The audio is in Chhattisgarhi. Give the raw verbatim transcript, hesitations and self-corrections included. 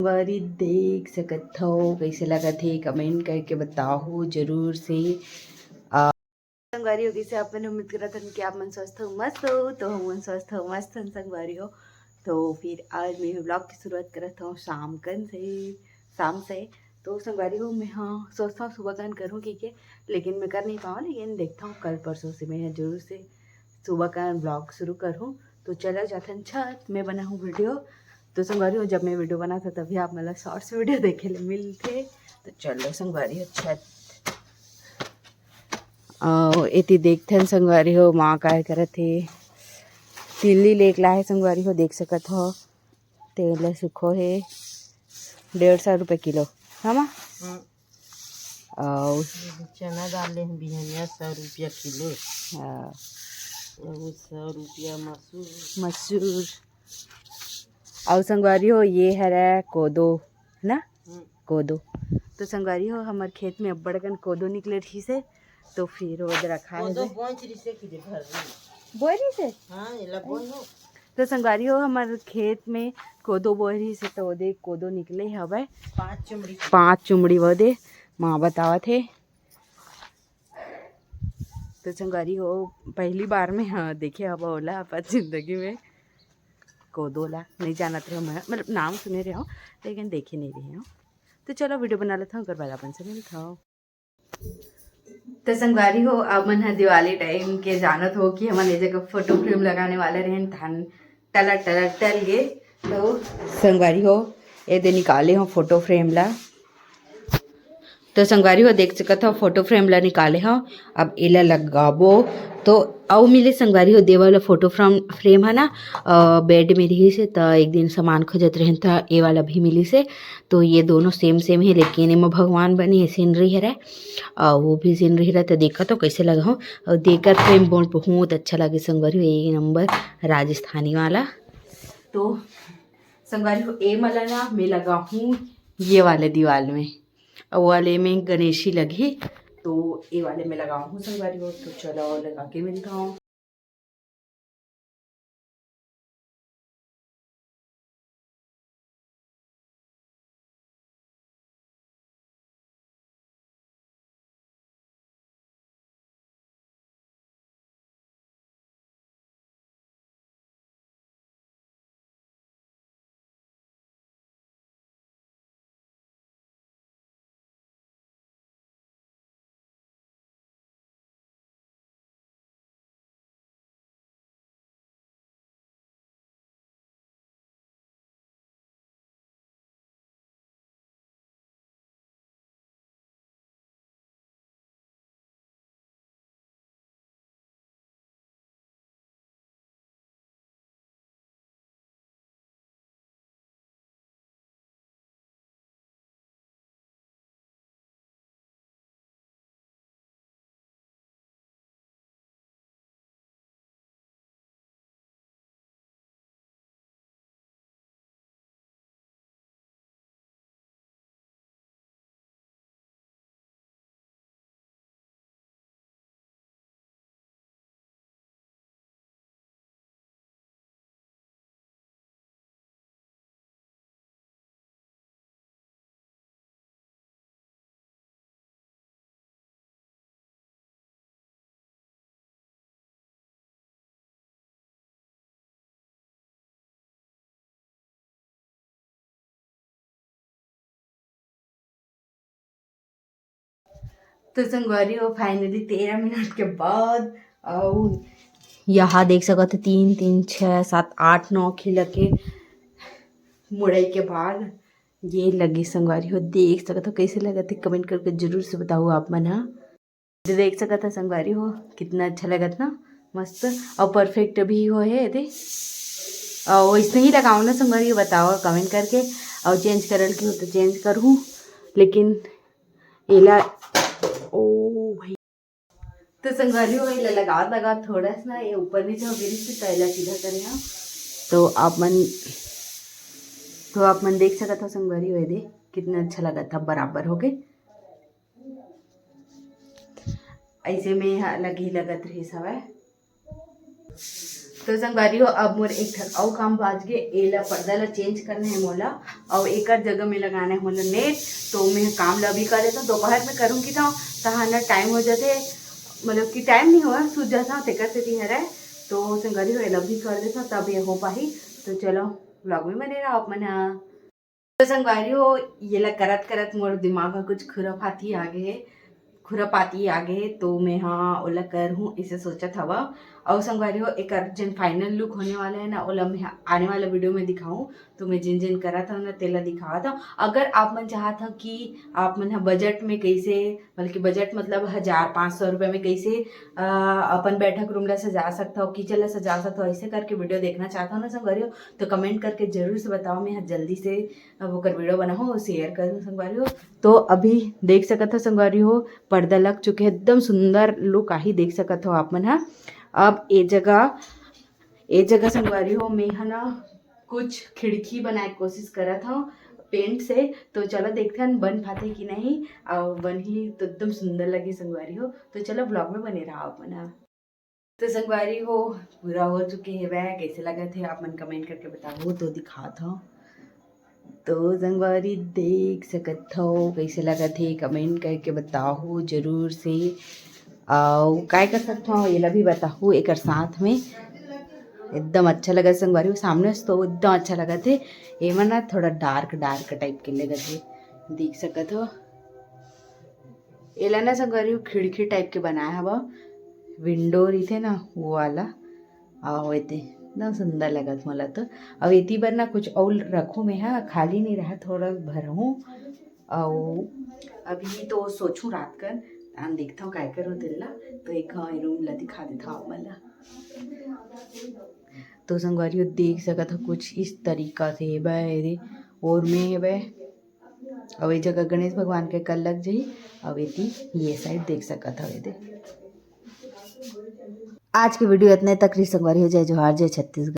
संगवारी देख सकत हव, कइसे लगत हे, comment करके बताहू जरूर से। आ, संगवारी हो, कइसे आप मन? उम्मीद करत हन कि आप मन स्वस्थ हो, मस्त हो। तो हम मन स्वस्थ हो, मस्त हन संगवारी हो। तो फिर आज मैं vlog की शुरुआत करत हूँ शाम कन से, शाम से। तो संगवारी हो, मैं हाँ सोचता हूँ सुबह कन करूँ कि के, लेकिन मैं कर नहीं पाऊँ। लेकिन देखता हूँ कल परसों से मैं जरूर से सुबह का vlog शुरू करूँ। तो चलो जाथन छत में बनाहूँ video। तो संगवारी हो, जब मैं video बनाथों तभी आप मन ला shorts video देखे ले मिलथे। तो चलो संगवारी हो छत, अउ एती देखथन संगवारी हो माँ काय करत हे। तिल्ली लेके लाहे संगवारी हो, देख सकत हो। तेल सुखो हे डेढ़ सौ रुपये किलो, है माँ? हम्म। अउ चना डाले हैं बिहनिया सौ रुपया किलो। हाँ। अउ सौ रुपया मसूर। मसूर। अउ संगवारी हो, ये हरे कोदो ना? हम्म। कोदो। तो संगवारी हो, हमर खेत में अब्बड़ कन कोदो निकले रहिस हे, तो फिर वो रखा कोदो है। बोंच रिसे की दे भर रही। बोए रहिस हे? हाँ, एला बोए हो। तो संगवारी हो, हमर खेत में कोदो बोए रहिस हे, तो वो दे कोदो निकले हवय। पाँच चुमड़ी। पाँच चुमड़ी वो दे, माँ बतावत हे। तो संगवारी हो, पहली बार में हाँ देखे हव ओला अपन जिंदगी में। कोदो ला नहीं जानत रहे मैं, मतलब नाम सुने रहे हो, लेकिन देखे नहीं रहे हो। तो चलो video बना लेता हूँ, ओकर बाद अपन से मिलता हूँ। तो संगवारी हो, आप मन ह दिवाली time के जानत हो कि हमन ए जगह photo frame लगाने वाला रहन, धान टलर टलर टल गे। तो संगवारी हो, ए दे निकाले हो photo frame ला। तो संगवारी हो, देख सकत हो photo frame ला निकाले हो। अब एला लगाबो तो अउ मिले संगवारी हो, दे वाला photo frame, frame है ना, अ, bed में रहिस हे, त एक दिन सामान खोजत रहन, त ए वाला भी मिलिस हे। तो ये दोनों same same हे, लेकिन एमा भगवान बने हे, scenery हरे, अउ वो भी scenery हरे। तो देखा तो कैसे लगा हो, अउ देकर frame बोल बहुत अच्छा लगे संगवारी हो, एक number राजस्थानी वाला। तो संगवारी हो, ए मला ना मैं लगाहूँ ये वाले दीवाल में, अउ वाले में गणेशी लगही, तो ए वाले में लगाहूँ संगवारी हो। तो चलो लगा के मिलता हूँ। तो संगवारी हो, finally तेरह मिनट के बाद अउ यहाँ देख सकत हो, तीन, तीन, छः, सात, आठ, नौ खिला के मुड़ई के बाद ये लगे संगवारी हो, देख सकत हो कैसे लगत हे, comment करके जरूर से बताओ आप मन हा। देख सकत हो संगवारी हो, कितना अच्छा लगत ना, मस्त अउ perfect भी हो हे दे। अउ वैसे ही लगाओ ना संगवारी हो, बताओ comment करके, अउ change करल की हो तो change करहूँ, लेकिन एला, ओ भाई, तो संगवारी हो, एला लगा लगा थोड़ा सा ना ये ऊपर नीचे हो गिरी थी, तो एला सीधा करे हाँ। तो आप मन, तो आप मन देख सकत हो संगवारी हो, ये दे कितना अच्छा लगा था, बराबर हो गए। ऐसे में यहाँ लगी लगत रही हवय। तो संगवारी हो, अब मोर एक ठन अउ काम बाच गे, एला पर्दा ला चेंज करना है मोला, अउ एकर जगह में लगाना है मोला नेट। तो मैं काम ला अभी कर लेता हूँ, दोपहर में करूँगी तो तहाना टाइम हो जाते, मतलब कि टाइम नहीं हुआ, सूझ जाता तेकर सेती हरे। तो संगवारी हो, एला भी कर देता, तब ये हो पाही। तो चलो, ब्लॉग में बने रहो आप मन हा। तो संगवारी हो, ये ला करत करत मोर दिमाग में कुछ खुराफाती आ गए, खुरापाती आ गए, तो मैं हाँ ओला कर हूँ, इसे सोचत हवा। और संगवारी हो, एक अर्जेंट फाइनल लुक होने वाला है ना, ओला मैं आने वाला वीडियो में दिखाऊँ। तो मैं जिन जिन करत हूँ ना, तेला दिखावत हूँ। अगर आप मन चाहत हूँ कि आप मन ह बजट में कैसे, बल्कि बजट मतलब हजार पाँच सौ रुपये में कैसे अ, अपन बैठक रूम ला सजा सकता हो, किचन ला सजा सकता हो, ऐसे करके वीडियो देखना चाहता हो ना संगवारी हो, तो कमेंट करके जरूर से बताओ। मैं ह जल्दी से अब ओकर वीडियो बनाहूँ और शेयर करूँ संगवारी हो। तो अभी देख सकत हो संगवारी हो, पर्दा लग चुके हैं, एकदम सुंदर लुक आही, देख सकत हो आप मन ह। अब ए जगह, ए जगह संगवारी हो, मैं ह ना कुछ खिड़की बनाए के कोशिश करत हूँ पेंट से। तो चलो देखते हैं बन पाते कि नहीं, और बनही तो एकदम सुंदर लगी संगवारी हो। तो चलो ब्लॉग में बने रहो आप मन ह। तो संगवारी हो, पूरा हो चुके हे वह, कैसे लगत हे आप मन कमेंट करके बताओ तो दिखात हो। तो संगवारी देख सकत हो कैसे लगत हे, कमेंट करके बताओ जरूर से। अउ काय कर सकत हो, एला भी बताओ एकर साथ में। एकदम अच्छा लगत संगवारी हो, सामने से तो एकदम अच्छा लगत हे। एमा ना थोड़ा डार्क डार्क टाइप के लगत हे, देख सकत हो। एला ना संगवारी हो खिड़की टाइप के बनाए हवा, विंडो रहिथे ना वो वाला। अउ एते एकदम सुंदर लगत मोला तो। अउ एती बर ना कुछ अउ रखूँ मैं हा, खाली नहीं रहा, थोड़ा भरहूँ। अउ अभी तो सोचूँ रात कन, तान देखता हूँ काय करूँ तेला। तो एक हाँ रूम ला दिखा देता हूँ आप मन ला। तो संगवारी हो देख सकत हो कुछ इस तरीका से हेबे रे, और में हेबे। अउ ए जगह गणेश भगवान के कल लग जाही। अउ एती ये साइड देख सकत हो एदे। आज के वीडियो इतने तक रही संगवारी हो। जय जोहार, जय छत्तीसगढ़।